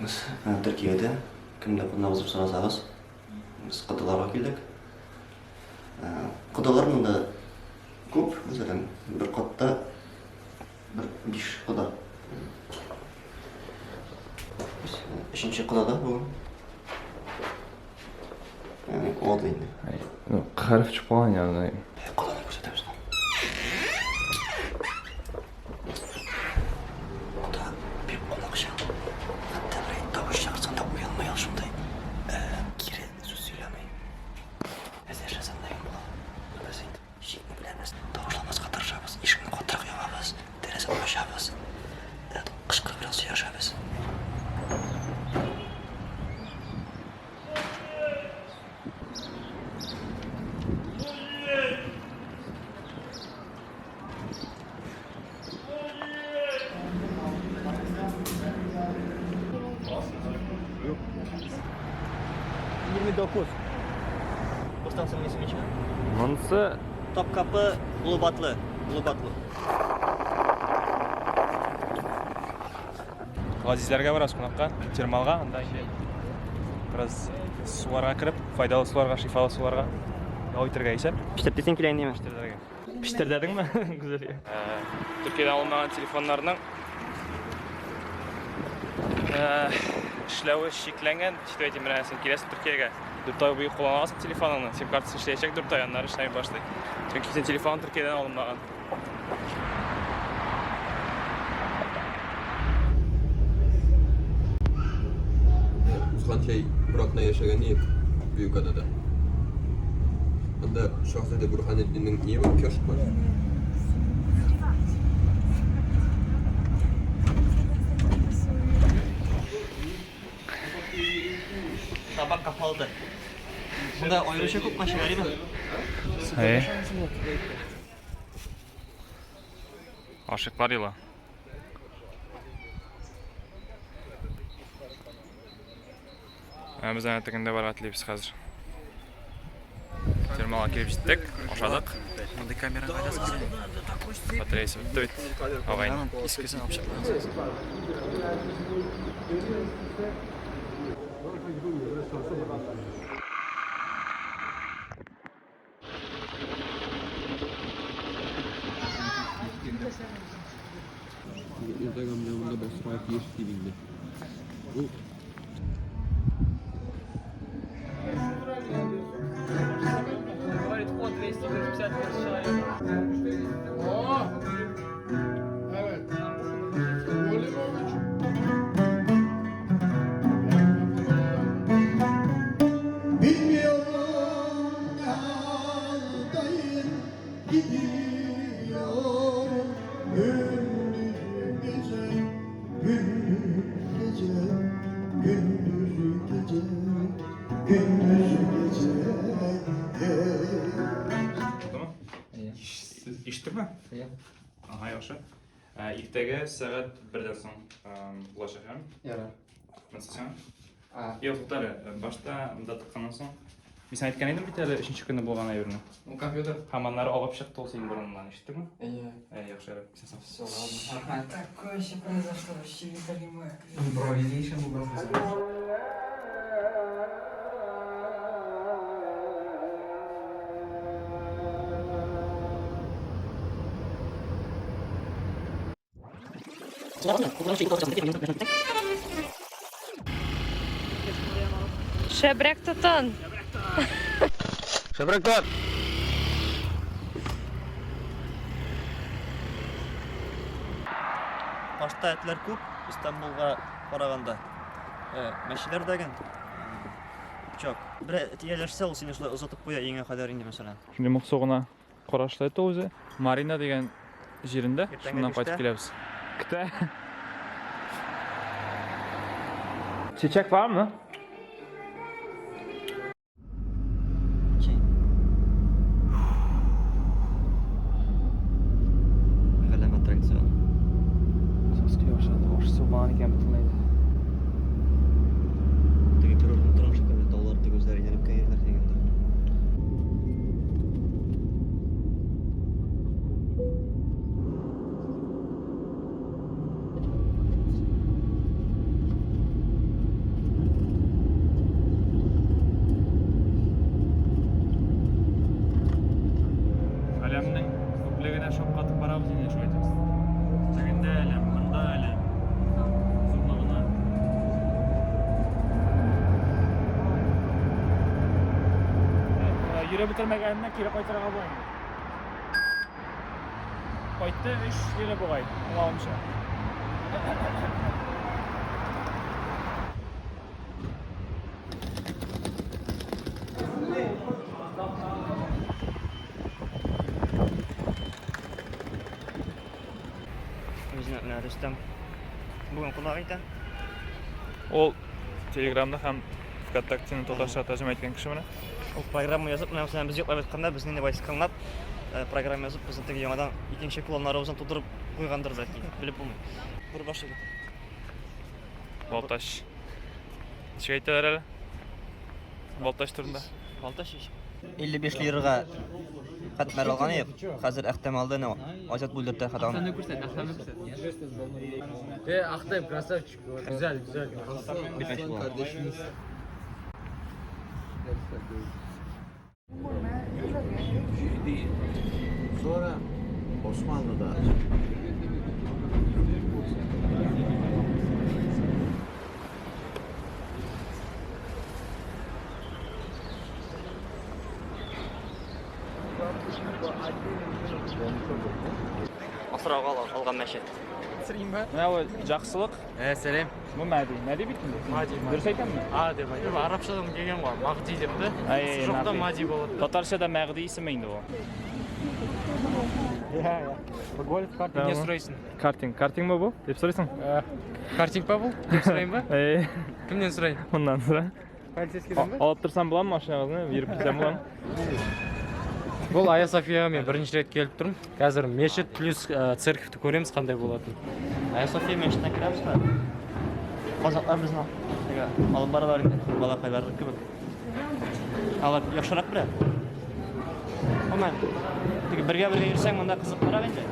Без Төркиядә, кемдә кунабыз дип сорасагыз, без кодаларга килдек. Кодалар монда күп, мәсәлән, бер катта бер биш кода. Без өченче кодада бүген. Ягъни код инде. Ну, хәреф чыгып калган ягъни. Коданы күрсәтәбез. Кода бик кунакчыл. Хәтта бер тавыш чыгарсаң да уянмый ул шундый. Кире сүз сөйләми. Әзерләсәң дә була. Без инде чикне беләбез. Тавышламаска тырышабыз, ишекне катырак ябабыз, тәрәзәне ачабыз. Кычкырып бераз сөйләшәбез. Бу станцияның исеме ничек? Монысы Топкапы Улубатлы. Улубатлы. Газизләргә барабыз кунакка, термалга, анда инде бераз суларга кереп, файдалы суларга, шифалы суларга ял итәргә исәп. Пештердесең килә инде. Пештердәргә. Пештердәдеңме? Гүзәл. Төркиядә алынмаган телефоннарның эшләве чикләнгән. Читеп әйтим, менә син киләсең Төркиягә, 4 ай буе куллана аласың телефоныңны, сим картасы эшләячәк 4 ай, аннары эшләми башлый. Чөнки син телефоның Төркиядән алынмаган. Узган җәй бер атна яшәгән идек Бөекадада. Анда Шаһзадә Бурһанетдиннең ние бар, киоск бар. Табак капалды. Монда аеруча күп машина, әйеме? Әйе. Гашыйклар юлы. Ә без әнә тегендә барырга телибез хәзер. Термалга килеп җиттек, ашадык. Мондый камера кайда соң? Батареясы бетте бит. Агайның. Искесен алып чыктык. Иртәгә менә монда басырга тиеш дип инде. Ул Говорит, вход 250 человек. Bilmiyorum ne haldeyim, gidiyorum gündüz gece, gündüz gece, gündüz gece, gündüz gece. Hey. Булдымы? Ишеттеңме? Ага, яхшы. Иртәгә сәгать бердән соң булачак, яме? Ярар. Монысы сиңа. Юк, тукта әле. Башта монда тыкканнан соң. Мин сиңа әйткән идем бит әле өченче көнне булган әйберне. Ну, компьютер. Һәм аннары алып чыкты ул синең борыныңнан, ишеттеңме? Әйе. Ә, яхшы, ярар. Син сау. Все, ладно. Такое еще произошло, вообще не понимаю. Импровизейшн был просто. Шәбрәк тотын. Шәбрәк тот! Башта этләр күп, Истанбулга караганда. Мәчеләр дәген. Чок. Бер эт ияләшсә, ул сине шулай озатып куя өеңә кадәр инде, мәсәлән. Шундый моңсу гына карашлы ит ул үзе. Марина дигән җирендә, Иртәнге шуннан биштә. кайтып киләбез. Көтә. Чәчәк бармы? Чәй. Галәм аттракцион. Сас башлады. Аш су булган икән бөтенләй дә. Теге бер урында торган шикелле, таулар теге үзләре әйләнеп кенә йөриләр дигәндә. Йөреп бетермәгәненә кире кайтарырга була инде. Кайтты 3 лира бугай, аңлавымча. Үзенә менә Рөстәм бүген кунак итә. Ул Телеграмда һәм ВКонтактены татарча тәрҗемә иткән кеше менә. Ул программа язып, менә мәсәлән, без йоклап ятканда безне инде войскаңлап программа язып, безне теге яңадан икенче клоннарыбызны тудырып куйгандыр бәлки, белеп булмый. Бер башы бит. Балтач. Ничек әйтәләр әле? Балтач турында. Балтач ич. 55 лирага хәтмәр алган идек. Хәзер Әхтәм алды, әнә Азат бүлдертә хатан. Ахтамны күрсәт, Ахтамны күрсәт. Ахтам красавчик. Güzel, güzel. Aslan kardeşimiz. Sonra Osmanlı'da Асрауга алган мәчет. Менә бу Жақсылык. Сәлем. Бу Мәди. Мәди бит инде. Мади. Дөрес әйтәмме? А деп айтып, арабшадан келген ғой, Мағди деп та. Әй, Жоқта Мәғди. Мади болады. Татарчада Мәгъди исеме инде ул. Гольф картинг. Не сұрайсың? Картинг. Картингмы бу? Дип сорыйсың? Картинг па бұл? Деп сұрайын ба? Әй, Кімнен сұрайын? моннан сора. Полицейскийден ба? Алып торсам буламы машинагызны? Йөреп китсәм буламы? Бұл Ая Софияға мен бірінші рет келіп тұрмын. Қазір мешіт плюс церковьті көреміз қандай болатынын. Ая София мәчетенә керәбез бе? Казаклар безне теге алып баралар инде, балакайлар кебек. Алар яхшырак белә. Гомумән, теге бергә-бергә йөрсәң, монда кызыклырак инде.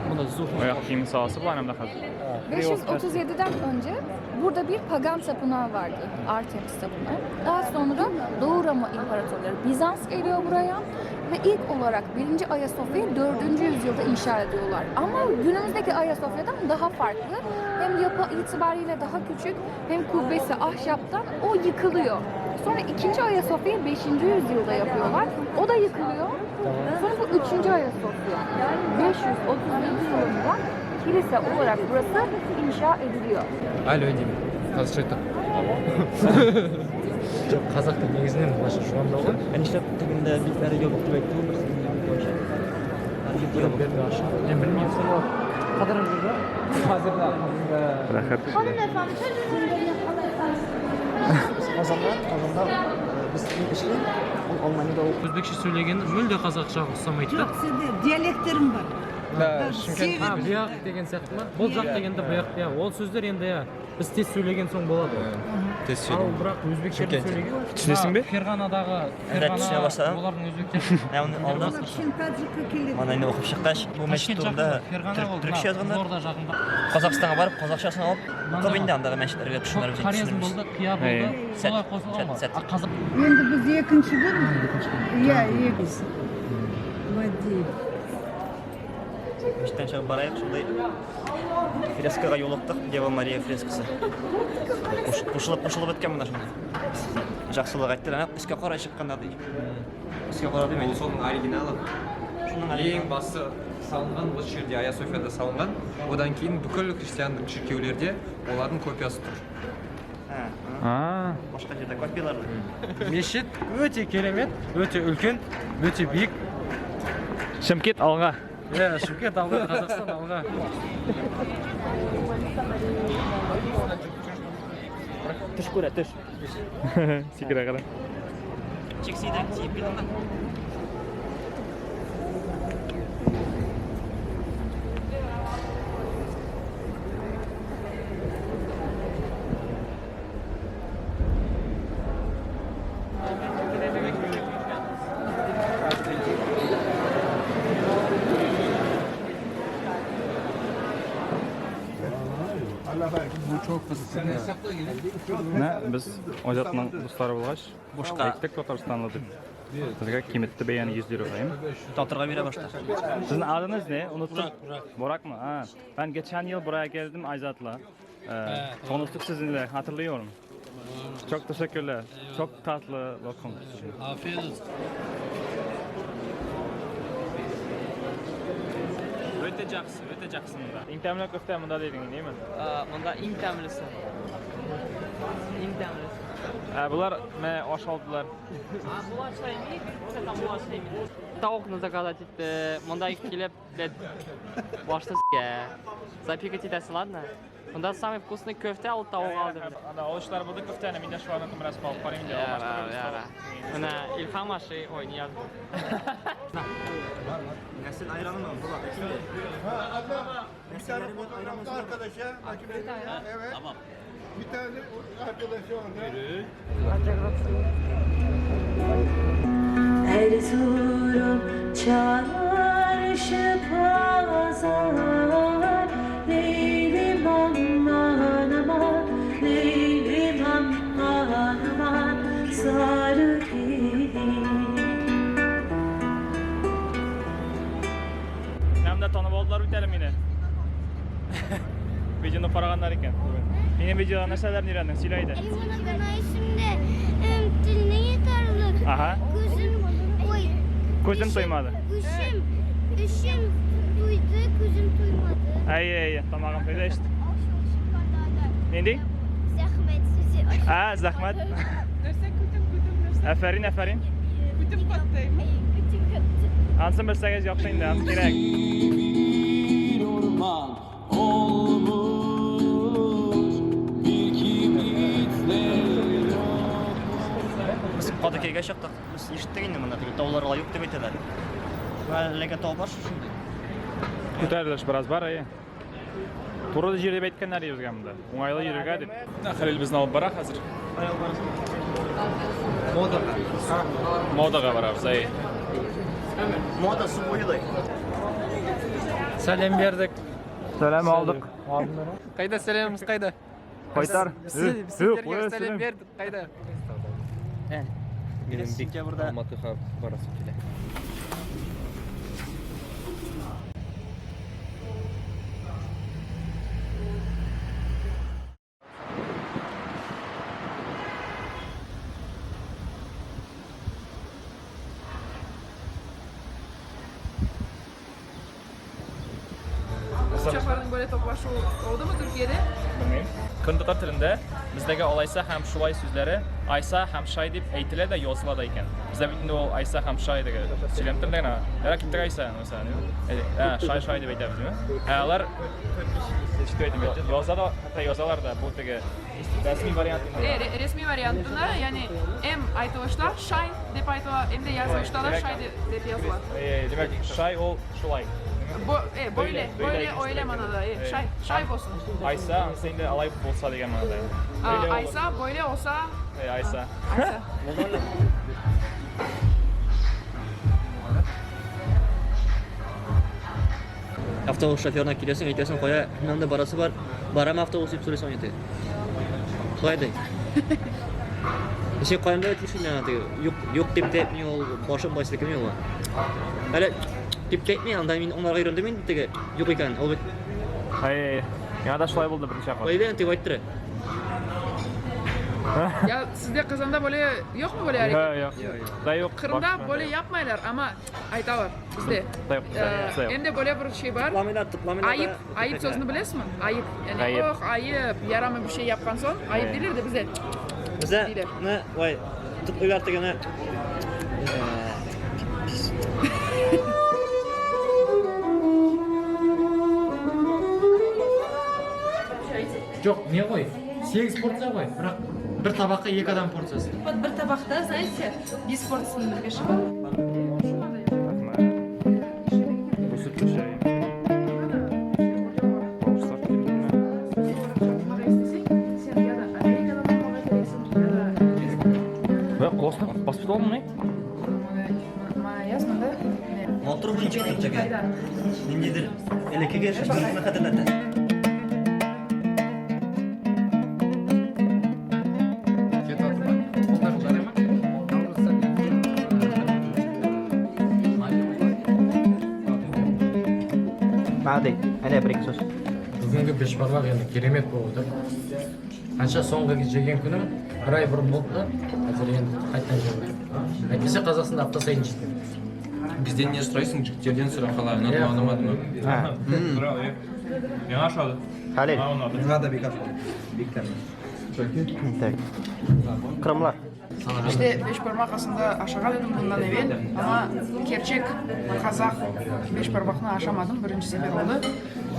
Мұнда зур. Аяк киеме саласы була менә хәзер. 537'den önce burada bir pagan tapınağı vardı. Artemis tapınağı. Daha sonra Doğu Roma İmparatorları Bizans geliyor buraya ve ilk olarak 1. Ayasofya'yı 4. yüzyılda inşa ediyorlar. Ama günümüzdeki Ayasofya'dan daha farklı. Hem yapı itibariyle daha küçük hem kubbesi ahşaptan o yıkılıyor. Sonra 2. Ayasofya'yı 5. yüzyılda yapıyorlar. O da yıkılıyor. Sonra bu 3. Ayasofya. 537 yılında kilise olarak burası inşa ediliyor. Алло деймін. Қазақша айтамын. Жоқ, қазақ тілі негізінен былайша жуандау ғой. Ә нишләп тегендә битләре ябык дип әйтте ул берсе бойынша. Бит ябык. Мен білмеймін. Қыдырып жүр да. Рәхәт. Казанда, Казанда без мин эшлим, ул Алманиядә укый. Өзбекше сөйлегенді мүлде қазақшаға ұқсамайды да. Сенде диалектерім бар. А, бұяқ деген сияқты ма? Бұл жақ дегенде бұяқ, иә. Ол сөздер енді иә, біз тез сөйлеген соң болады. Тез Ал бірақ өзбекшердің сөйлеген. Түсінесің бе? Ферғанадағы Әндә түсіне башладым. олардың өзбектері. Менә моны алдым. Таджикке келеді. Моны инде укып чыккач, бу мәчет Ташкент турында жақында, Ферғана ол төркчә язганнар. Қызылорда жақында. Казахстанга барып, казахчасын алып, укып инде андагы мәчетләргә төшенербез, Хорезм төшенербез. болды, Қия болды. Сәт, Солай қосылған ғой. сәт, сәт. А қазақ Енді біз екінші күн. Иә, екінші. Мади. Мәчеттән чыгып барайык, шундай фрескага юлыктык, Дева Мария фрескасы. Кушылып кушылып беткән монда шунда. Жақсылык әйттеләр, әнә өскә карай чыкканда ди. Өскә карап димәй. Ол соның оригиналы. Шуның Ең басы салынған осы жерде Ая Софияда салынған. Одан кейін бүкіл христиандық шіркеулерде олардың копиясы тұр. А, Башка җирдә копиялар. Мешіт өте керемет, өте үлкен, өте биік. Шымкент алға. Иә, Шымкент алға, Қазақстан алға. Төш күрә, төш. Сикерә кара. Чиксидә тиеп китте. Менә без Азатның дуслары булгач, Бушка. әйттек Татарстанлы дип. Безгә киметте бәяне 100 лира әйме? Татырга бирә башта. Sizin adınız ne? Unuttum. Burak. Burak mı? Ha. Ben geçen yıl buraya geldim Ayzat'la. Konuştuk sizinle hatırlıyorum. Çok teşekkürler. Çok tatlı lokum. Afiyet olsun. Өте жақсы, өте жақсы мында. Иң тәмле köfte мында дедің, değil mi? Монда иң тәмлесе. Иң тәмлесе. Ә, булар менә аш алдылар. Тавыкны заказать итте. Монда килеп, блядь, башта с**ә. Запикать итәсең, ладно? Монда самый вкусный köfte ул тавык алдым. Анда алышлар булды köfteni, мин дә шуларны бераз алып карыйм инде. Яра, яра. Менә Илһам ашы, ой, не язды. Nesil ayranı mı? Burak. Bir tane fotoğrafta arkadaşa. Evet. Tamam. Bir tane arkadaşı orada. Erzurum çarşı pazar Leylim aman aman Leylim aman aman Sarı gelin. Менә монда танып алдылар бит әле мине. Видеоны караганнар икән бүген. Минем видеодан нәрсәләрне өйрәндең? Сөйлә әйдә. Şimdi tilini yeterli. Aha. Gözüm oy. Күзем туймады. Işim, işim duydu, gözüm duymadı. Әйе, әйе, тамагым туйды işte. Нинди? Zahmet sizi. Ә, зәхмәт. Афәрин, афәрин. Көтüm kattı. Көтüm kattı. Ансын белсәгез яхшы инде, ансы кирәк. Bir orman olmuş bir kibritle Без Кадыкәйгә чыктык. Без ишеттек инде монда теге таулар алай юк дип әйтәләр. Әлегә тау бар шушындый. Күтәрелеш бераз бар, әйе. Туры җир дип әйткәннәр безгә монда. Уңайлы йөрергә дип. Хәлил безне алып бара хәзер. Модага. Модага барабыз, әйе. Мода су буйлый. Сәлем бердік. Сәлам алдык. Қайда сәлеміміз қайда? Кайтар. Сіздерге сәлем бердік қайда? Сентябрьдә Алматыға барасым келе. Uçakların böyle toplaşığı oldu mu Türkiye'de? Белмим. Көн татар телендә бездәге алайса һәм шулай сүзләре айса һәм шай дип әйтелә дә языла да икән. Бездә бит инде ул айса һәм шай дигән сөйләм телендә генә. Ярар киттек айса, мәсәлән. Ә, шай шай дип әйтәбез, димме? Ә алар ничек дип әйтим, яза да, хәтта язалар да бу теге рәсми вариант инде. Resmi variantında yani hem aytılışta şay dep aytıla hem de yazılışta da şay dep yazıla. Димәк, шай ул шулай. Böyle, böyle öyle manada. Şay, şay bolsun. Айса, анысы инде алай булса дигән мәгънәдә. Бөйлә ул- Aysa böyle olsa, Айса. Aysa. Автобус шоферына киләсең, әйтәсең, кая монда барасы бар. Барам автобус дип сорыйсың инде. Шулай ди. Син каян да әйтмисең миңа теге, юк, юк дип тә әйтми ул, башым байсы кем ул. Әле дип тә әйтми, анда мин аңларга өйрәндем инде теге, юк икән. Ул бит Әй, миңа да шулай булды берничә кат. Әйдә дип әйттер. Ya sizde Kazan'da böyle yok mu böyle hareket? Юк, юк. Да юк. Kırım'da böyle yapmaylar ama aytalar bizde. Да юк, да юк. Hem de böyle bir şey var. Ayıp, ayıp sözünü bilesiz mi? Ayıp. Yani Ayıp. oh ayıp, yaramay bir şey yapkan son ayıp denir de bize. Бездә Диләр. менә вай, туплыйлар тегене. Жоқ, не ғой? 8 порция ғой, бірақ бір табаққа екі адам порциясы. Вот бір табақта, знаете, бес порцияны бірге шығады. Бу сөтле чәй. Бавырсак килде. Бә, куласына басып алдың ни? Матур бу ничек теге. Ниндидер элеккеге шашлыкны хәтерләтә. Мәди, әнә бер ике сүз. Бүгінгі бешбармақ енді керемет болып отыр. Қанша соңғы жеген күнім бір ай бұрын болды да, қазір енді қайтадан жеп отырмын. Әйтпесе Қазақстанда апта сайын жейтін. Бізден не сұрайсың, жігіттерден сұра, қалай ұнады ма, ұнамады ма? Миңа ошады. Халил. Миңа ұнады. Миңа да бик ошады. Бик тәмле. Так. Кырымлар. İşte beşparmak aslında aşağı dedim bundan evvel ama gerçek Kazak beşparmakını aşamadım. Birinci sefer oldu.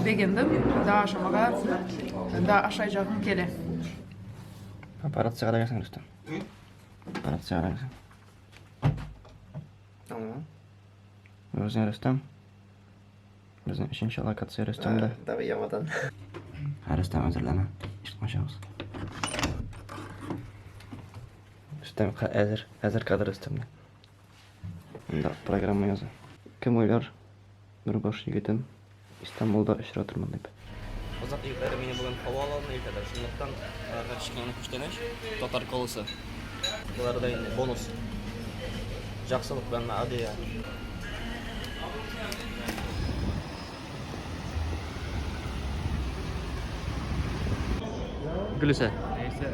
Beğendim. Daha aşamağa, daha aşayacağım kele. Папарацци карагансың, Рөстәм. Папарацци карагансың. Tamam. Безнең Рөстәм. Безнең өченче локация Рөстәмдә. Давай яңадан. Һә, Рөстәм әзерләнә. Ишетмәшәбез. Рөстәм әзер, әзер кадр Рөстәмдә. Монда программа яза. Кем уйлар, Нурбаш егетен Истанбулда очратырмын дип. Казак егетләре мине бүген һава аланына илтәләр. Шунлыктан аларга кечкенә генә күчтәнәч, татар коласы. Болары да инде бонус. Жақсылық белән Адия. Гөлүсә. Neyse.